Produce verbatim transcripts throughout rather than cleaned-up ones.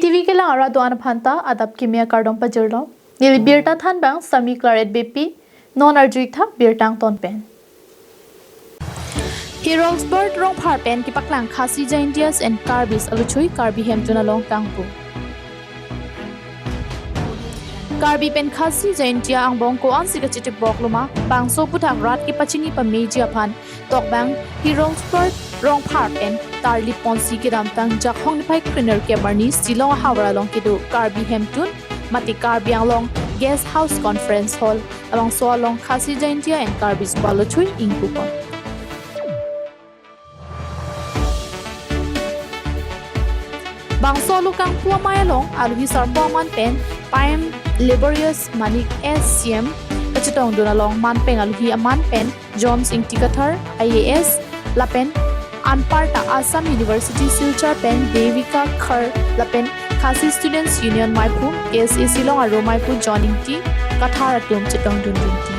T V kelang arat do-an aphanta adap kimi akardom pajirlo. Neli birta thanbang Sami Claret Beypi, non arju-ik tha birta angton pen. Heroes Bird Rongphar pen kepaklang Khasi Jaintias and Karbis aluthui Karbi Hemtun along kangpu. Karbi pen Khasi Jaintia angbong ko-ansi kachitipbok loma, bangso aputhak rat kepachini pameji aphan tokbang Heroes Bird Rongphar pen tarlip ponsi kedamtang Jakhong niphai krenerkep arni Shillong ahavar along kedo Karbi Hemtun mate Karbi Anglong Guest House Conference Hall labangso along Khasi Jaintia and Karbis pu aluthui ingpupon. Bangso alu kangpu amei along aluhi sarpo aman pen Paim Laborious Manik S C M kachetongdun along manpeng aluhi aman pen Jones Ingti Kathar I A S lapen anparta Assam University Silchar pen Devika Kher lapen Khasi Students Union maiphu, K S A Shillong aro maiphu John Ingti Kathar atum chetongdun dunti.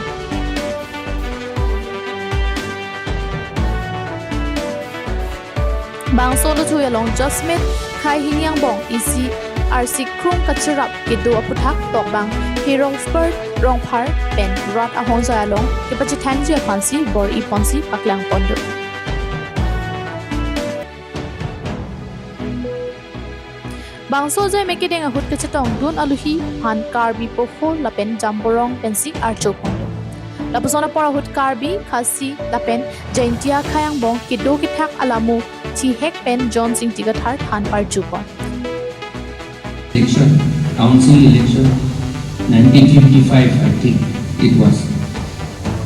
Bangso aluthui along Jasmet Khai Hini angbong isi arsi krung kacherap kedo aputhak tokbang Heroes Bird Rongphar pen rat ahongjai along kepachethangji aphansi bor-i ponsi paklangpon do. Bangso ajai me kedeng ahut kachetongdun aluhi aphan Karbi Poho lapen Jamborong pensi arjupon do. Lapuson apor ahut Karbi, Khasi lapen Jaintia akhei angbong kedo kethak alamo thihek pen Jones Ingti Kathar than parjupon. Election, council election, nineteen fifty-five, I think it was.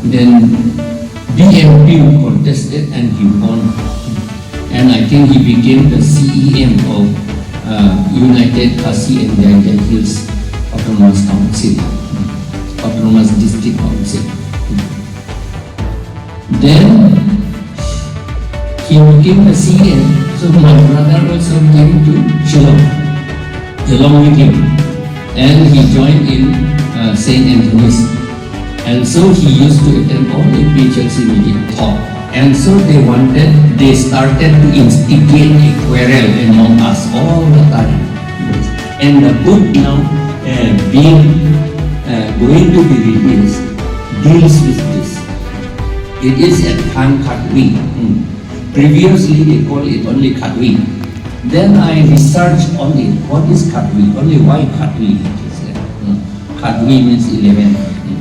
Then B M P contested and he won. And I think he became the C E M of uh, United Khasi and Jaintia Hills Autonomous Council, Autonomous District Council. Then he became the C E M. So my brother also came to Shillong along with him. And he joined in uh, Saint Anthony's. And so he used to attend all A P H L C meeting. And so they wanted, they started to instigate a quarrel among us all the time. And the book now uh, being uh, going to be released deals with this. It is a Than Khatwi. Hmm. Previously they called it only Khatwi. Then I researched on it. What is Khatwi? Only why Khatwi? It is, uh, hmm. Khatwi means eleven. Hmm.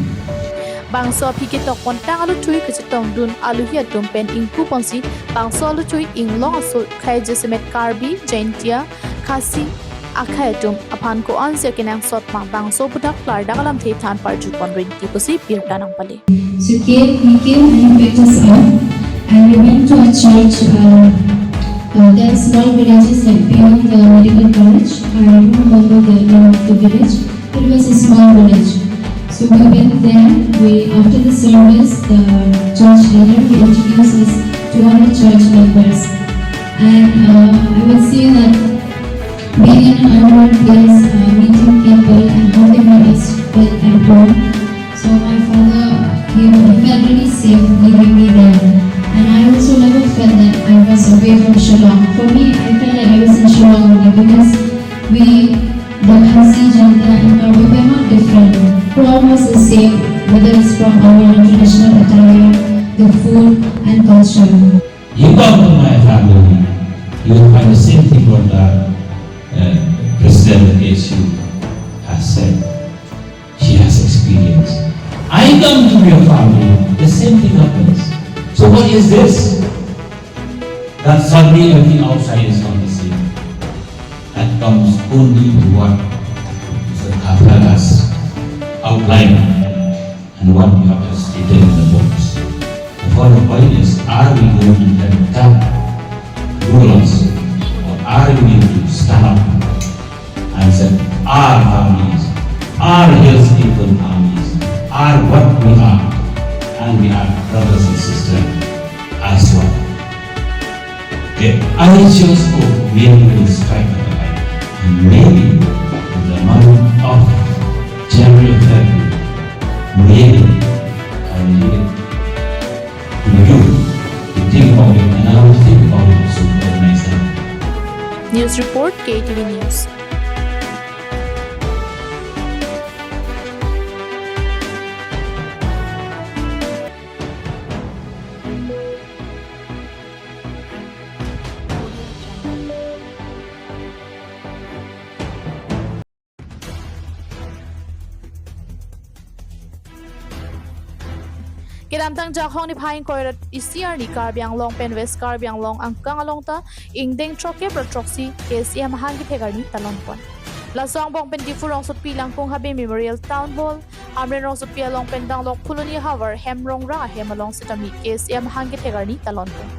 Bangso aphi ketokpon tang aluthui kachetongdun aluhi atum pen ingpuponsi bangso aluthui inglong aso khei jasemet Karbi, Jaintia, Khasi akhei atum aphan ko-ansi akenangsot ma bangso aputhak klardak alamthe than parjupon rinti pusi birta nangpale. So came, he came and he picked us up and we went to a church, uh, uh, there are small villages like beyond the medical college. I don't remember the name of the village. It was a small village. So we went there. We, after the service, the church leader, he introduced us to all the church members. And uh, I would say that being in an unknown place, uh, meeting people and how they made us feel at home. So my father, he felt really safe leaving me there. And I also never felt that I was away from Shillong. For me, I felt like I was in Shillong only because we, the Khasi, Jaintia and Karbi, we are not different. We're almost the same, whether it's from our traditional attire, the food and culture. You come to my family, you will find the same thing what the uh, president of K S U has said. She has experience. I come to your family, the same thing happens. So what is this? That suddenly everything outside is not the same. That comes only to what Mister Khathar has outlined and what you have just stated in the books. The following point is, are we going to let that rule us, or are we going to stand up and say, our families, our hills people families are what we are, and we are brothers and sisters as one. The I H S O maybe will strike at the right, and maybe in the month of January or February, maybe I will leave it to you to think about it, and I will think about it also for myself. News report, K T V News. Kedamtang Jakhong niphai ingkoi ra isi arni Karbi Anglong pen West Karbi Anglong angkang along ta ingdeng throkkep ra throksi K S A mahang kethek arni talon pon. Laso angbong pen Diphu rongsopi Langkung Habe Memorial Town Hall, Hamren rongsopi along pen danglok Phuloni havar hem rongrang ahem along setame K S A mahang kethek arni talon pon.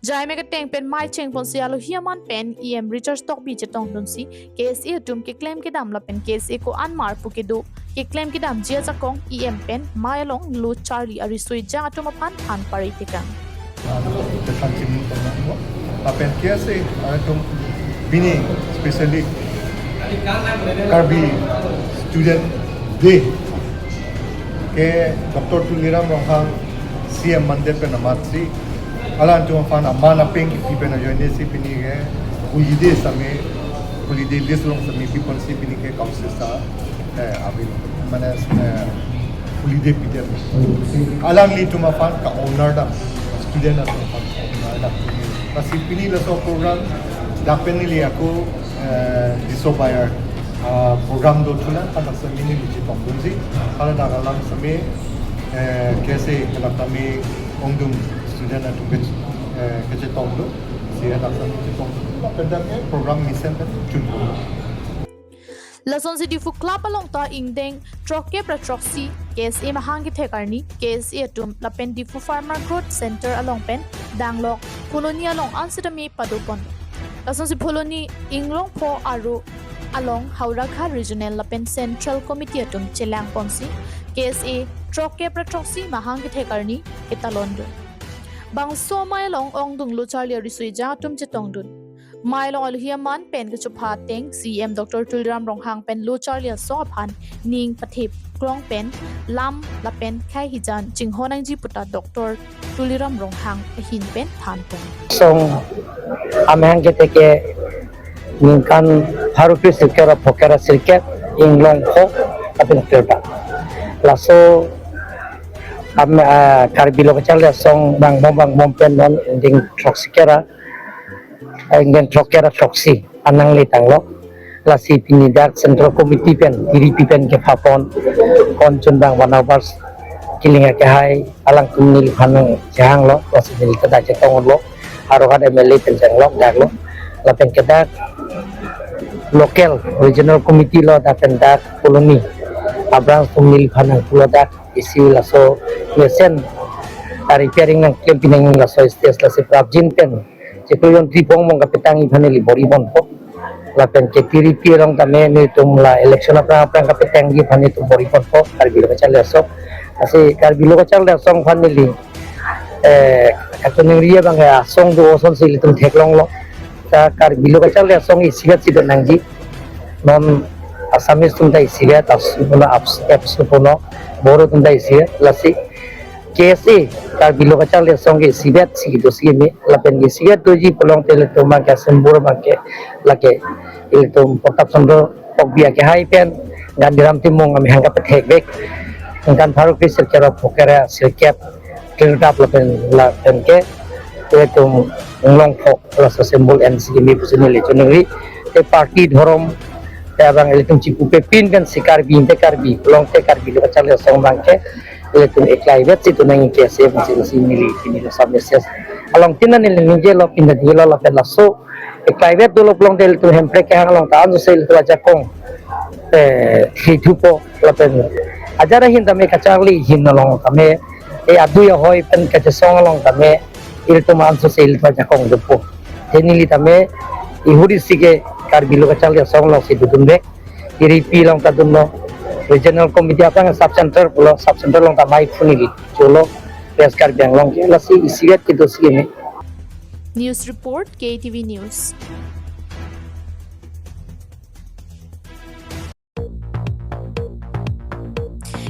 Jaime keteng pen mei chengponsi alohi aman pen E M Richard Tokbi chetongdunsi K S A atum keklem kedam lapen K S A ko-an mar pu kedo keklem kedamji ajakong E M pen mei along lo charli arisoi jang atum aphan than pare tekang. Tekan chini tongmo. Lapen K S A atum pini specially Karbi Student Day ke Doctor Tuliram Ronghang C M mandet pen amatsi alanglitum aphan aman apeng kipi pen ajoine si pini ke holiday same, holiday list along same piponsi pini ke council sa, eh, abil, mane, eh, holiday pidem. Alanglitum aphan ka-honor dam, student atum aphan ka-honor dam. Lasi pini laso program dak pen neli ako, eh, Diso Bayar, ah, program do thulang, hala same neli chetongdunsi, hala dak alam same, eh, K S A hala same ongdung student atum ke, eh, kechetongdun, si hala same chetongdun, lapen dak ke program mesen pen chunpo. Lasonsi Diphu Club along ta ingdeng throkkep ra throksi K S A mahang kethek arni K S A atum lapen Diphu Farmer Growth Center along pen danglok Phuloni along an setame padopon. Lasonsi Phuloni Inglongpho aro along Howraghat Regional lapen Central Committee atum chelangponsi K S A throkkep ra throksi mahang kethek arni ketalondun. Bangso mei along ongdung lo charli arisoi jang atum chetongdun. Mei along alohi aman pen kechopha ateng C M Doctor Tuliram Ronghang pen lo charli asong aphan ning pathe krong pen lam lapen khei hijan chinghon nangji puta Doctor Tuliram Ronghang ahin pen thanpon. Song amahang kethek ke ningkan pharo kre sirkep ra phokep ra sirkep Inglongpho lapen Kirta. Laso am, ah, Karbi Lo Kacharli Asong vangbom vangbom pen non ingdeng throksi kep ra, ingdeng throkkep ra throksi anang le tanglo. Lasi pini dak Central Committee pen, T D P pen kephapon, kon chun bang one hours kiling akehai alangtum neliphan nangchehanglo, lasi neli ta dak chetonglo, Howraghat M L A pen chenglok daklo, lapen ke dak local regional committee lo, dak pen dak Phuloni abranch atum neliphan nangpulo dak isi laso mesen ta repairing nangklem pinang laso stage, lasi prapjin pen chiklo yon tripong mong kapetang iphan neli bor-iponpo. Lapen ke T D P along tame nelitum la election aphrang aphrang kapetangji aphan nelitum bor-iponpo Karbi Lo Kacharli Asong. Lasi Karbi Lo Kacharli Asong aphan neli, eh, kachiningri abang ke asong do osonsi ilitum theklonglo. Ta Karbi Lo Kacharli Asong isivet si do nangji. Non Assamese atum ta isivet, as-, puno abs-, apps puno, Bodo atum ta isivet, lasi K S A Karbi Lo Kacharli Asong ke isivet si do si me, lapen ke isivet doji pulote ilitum abang ke asembur abang ke lake ilitum Protap Chandra Tokbi akehai pen Gandhiram Timung amahang kapethekvek. Ningkan pharo kre sirkep ra phokep ra sirkep, Kirta lapen lapen ke ilitum Inglongpho laso asembur en si me pusi neli chiningri. Te party dhorom te abang ilitum chipupe pin pen si Karbi inte Karbi, pulote Karbi Lo Kacharli Asong abang ke ilitum eklaivet si do nangji K S A pusi si neli pini laso message along tin neli ningjelo, pini ningjelo lapen laso eklaivet dolo pulote ilitum Hemprek kehang along ta anso si ilitum ajakong, eh, thithupo lapen ajat ahin tame kacharli ahin along tame, eh, adui ahoi pen kachesong along tame ilitum anso si ilitum ajakong dopo. Te neli tame ihuri si ke Karbi Lo Kacharli Asong along si dodunde. T D P along ta dunlo, regional committee aphrang sub center pulo, sub center along ta mei phone neli cholo, West Karbi Anglong ke lasi isivet kedo si me. News report, K T V News.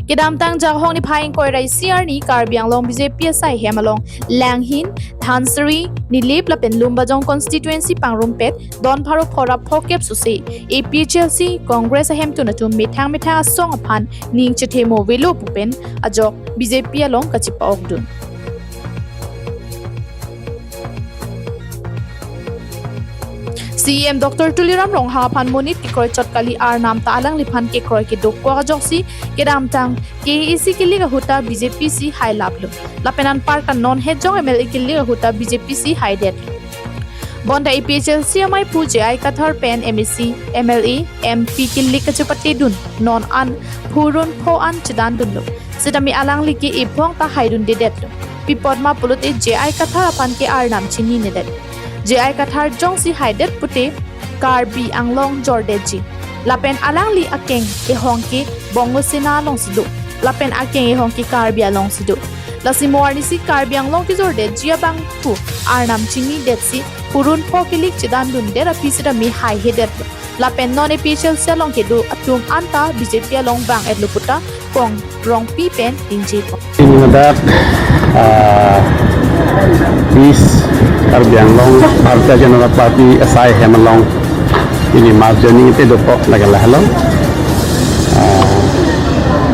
Kedamtang Jakhong niphai ingkoi ra isi arni Karbi Anglong B J P asai hem along Langhin, Dhansiri, Nilip lapen Lumbajong constituency pangrumpet don pharo phokep ra phokep sose A P H L C Congress ahemtun atum methang methang asong aphan ning chethemo avelo pu pen ajok B J P along kachipa-okdun. C E M Doctor Tuliram Ronghang aphan monit kekroi chot kali, arnam ta alangliphan kekroi kedokok ajoksi kedamtang K A A C kilik ahut ta B J P si hailaplo. Lapen anparta non hejong M L A kilik ahut ta B J P si haidet. Bonta A P H L C amei pu J I Kathar pen M A C, M L A, M P kilik kachepatedun non an phurun pho an chedandunlo. Sitame alangli ke ephong ta haidundedetlo. Pi apot ma pulote J I Kathar aphan ke arnam chininedet. J I Kathar jongsi haidet pute Karbi Anglong jordetji. Lapen alangli akeng ehong ke Bongo Sena alongsi do. Lapen akeng ehong ke Karbi alongsi do. Lasi mo arnisi Karbi Anglong kejordetji abang pu arnam chinidetsi phurun pho kilik chedandundet api sitame haihedetlo. Lapen non A P H L C along kedo atum anta B J P along vang-etlo puta Kong Rongpi pen ningjepo. Ini dak, ah, East Karbi Anglong Bharatiya Janata Party asai hem along ini mass joining ite dokok lake lahelo. Ah,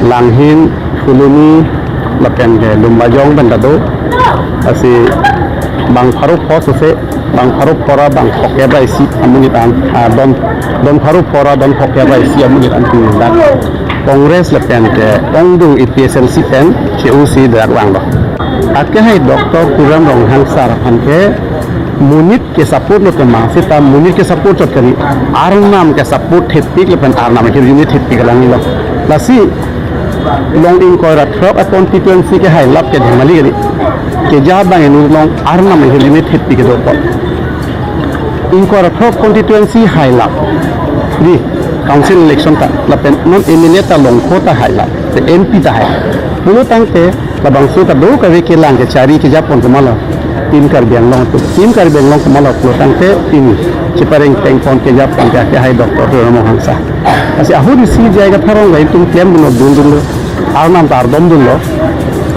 Langhin, Phuloni, lapen ke Lumbajong pen ta do. Lasi bang pharo pho sose, bang pharo pho ra bang phokep ra isi amonit an, ah, don, don pharo pho ra don phokep ra isi amonit an pini dak Congress lapen ke ongdung A P H L C pen che-osi dak vanglo. Atke hai Doctor Tuliram Ronghang sir aphan ke monit ke-support lo kemang seta monit ke-support chot kali, arnam ke-support thepik lapen arnam ahirjume thepik alanglilo. Lasi long ingkoi ra throk a-constituency ke hailap ke dhemali kali. Keja abang inut along arnam ahirjume thepik kedo apot. Ingkoi ra throk constituency hailap. Di council election ta lapen non M L A ta longkho ta hailap. Te M P ta hailap. Pulo tangte labangso kadokave kelang kechari kejapon komatlo, Team Karbi Anglong atum. Team Karbi Anglong komatlo pulo tangte pini chepareng tengpon kejapon ke, ke hai Doctor Tuliram Ronghang sir. Lasi ahut isi J I Kathar along ilitum klemdunlo, dundunlo. Arnam ta ardomdunlo.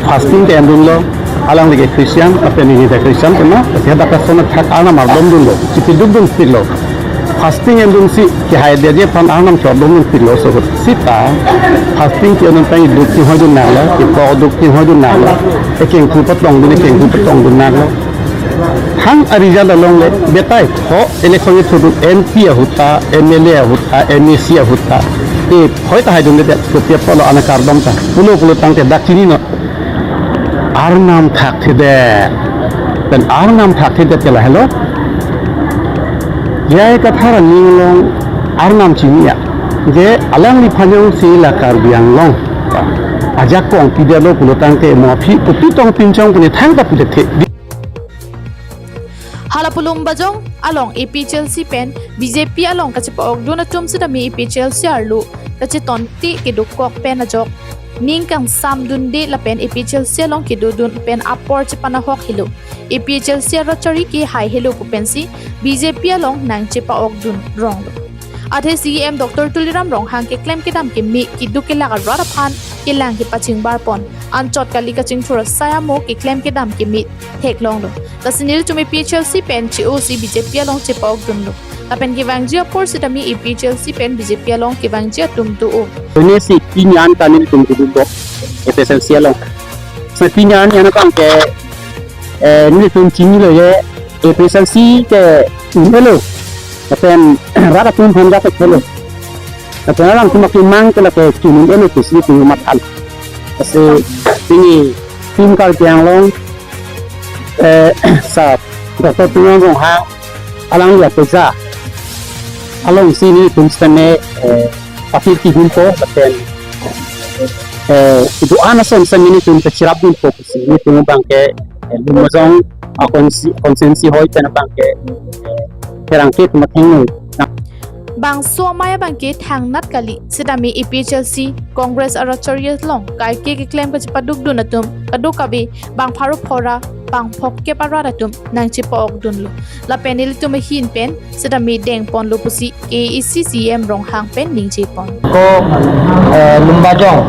Fasting ta endunlo. Alangli ke Christian, lapen neli ta Christian tema. Lasi hadak ason athak arnam ardomdunlo. Chipidukdunpiklo. Fasting endunsi kehaidetji aphan arnam chordumdunpiklo, so ahut seta fasting ke-endun pen iduk chinghoidun nanglo, ipok duk chinghoidun nanglo, ekengpu patongdun, ekengpu patongdun nanglo. Thang a-result along le betai pho election kethurdun M P ahut ta, M L A ahut ta, M A C ahut ta, e phoi ta haidundedet, kopi apotlo anakardom ta, pulo pulo tangte dak chininon. Arnam thakthedet. Pen arnam thakthedet ke lahelo. J I Kathar aning along arnam chini-a. Je alangliphan jongsi la Karbi Anglong ajakong pidetlo pulo tangte mo aphi kopi tong pinchong pune thangta pudet the. Hala pu Lumbajong along A P H L C pen B J P along kachepa-okdun atum sitame A P H L C arlo kachetonte kedokok pen ajok ning kangsamdunde lapen A P H L C along kedodun pen apor chepanahok helo. A P H L C arat chari ke hai helo pu pensi B J P along nangchepa-okdun ronglo. Athe C E M Doctor Tuliram Ronghang keklem kedam keme keduk kelak arat aphan kelang kepachingbarpon anchot kali kachingthur asai amo keklem kedam keme theklonglo. Lasi nelitum A P H L C pen che-osi B J P along chepa-okdunlo. Lapen kevangji apor sitame A P H L C pen B J P along kevangji atum do-o. Pini si pini an ta nelitum keduk A P H L C along. Sa pini an abang ke, eh, nelitum chinilo je A P H L C ke un-elo. Lapen rat atum aphan dak ke thelo. Lapen alangtum akemang ke lake chun un-elo pusi nelitum mathalo. Lasi pini Team Karbi Anglong, eh, sir Doctor Tuliram Ronghang alangli apuja alongsi nelitum sitame, eh, apil kidunpo lapen, eh, kedo-an ason sitame nelitum kachirapdunpo pusi nelitum abang ke, eh, Lumbajong a-consti-, constituency hoi pen abang ke, eh, pherangke atum athengno. Bangso amei abang ke thangnat kali sitame A P H L C Congress arat chari along kaike keklem kachepadukdun atum kadokave bang pharo pho ra bang phokep arat atum nangchepa-okdunlo. Lapen ilitum ahin pen sitame dengponlo pusi K A A C C E M Ronghang pen ningjepon. Ko, eh, Lumbajong,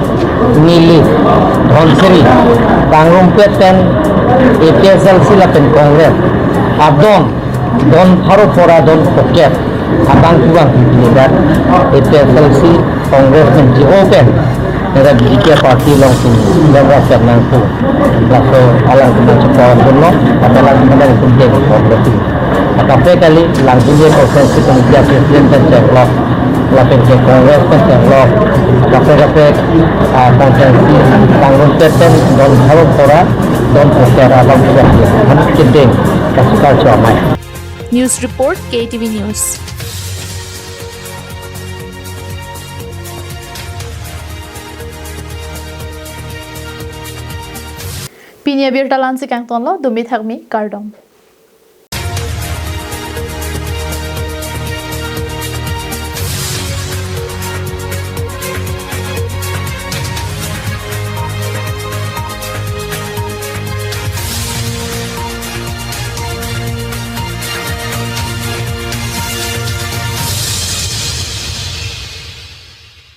Nilip, Dhansiri, Kangrumpet pen A P H L C lapen Congress adon, don pharo pho ra don phokep abang kubang pini dak A P H L C Congress pen G O pen nera B J P party along si nera sernang tu. Laso alangtum chepa-okdunlo, lapen alangtum dengponlo. Kaprek kali Langpinje Constituency Committee a President pen chenglo, lapen ke Congress pen chenglo, kaprek kaprek, ah, constituency langrumtep pen don tharum tora, don poster along siap siap han kedeng kasikal chuamai. News report, K T V News. Pini abirta la-ansi kangtonlo, dumi thakmi, kardom.